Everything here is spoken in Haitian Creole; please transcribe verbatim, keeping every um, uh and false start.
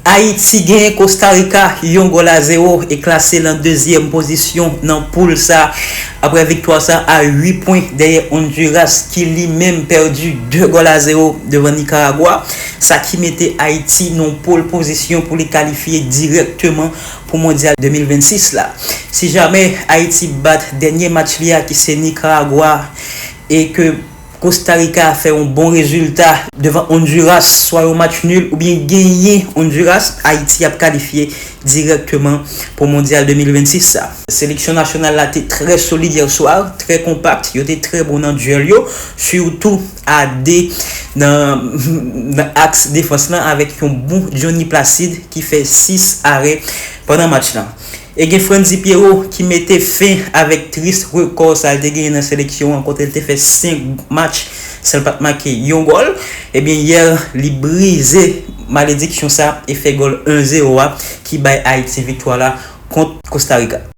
Ayiti genyen Kostarika yon gòl a zewo e klase nan dezyèm pozisyon nan poul sa, apre viktwa sa a uit pwen dèyè Honduras ki li menm pèdi de gòl a zewo devan Nikaragwa, sa ki mete Ayiti nan pole position pou li kalifye dirèkteman pou Mondyal de mil vennsis la. Si jamè Ayiti bat dènye match li a ki se Nikaragwa e ke Kostarika fè yon bon rezilta devan Honduras, swa yon match nil oubyen genyen Honduras, Ayiti ap kalifye dirèkteman pou Mondyal de mil vennsis sa. Seleksyon nasyonal la te trè solid yè swa, trè konpak, yo te trè bon nan dyèl yo, sitou a de nan, nan aks defans lan avèk yon bon Johnny Placide ki fè sis arè pandan match lan. E gen Frandy Pierrot ki mete fen avèk tris rekò sa l te genyen nan seleksyon an kote l te fè senk match san l pa t make yon gòl. Ebyen yè li brize malediksyon sa e fè gòl en zewo a ki bay Ayiti viktwa la kont Kostarika.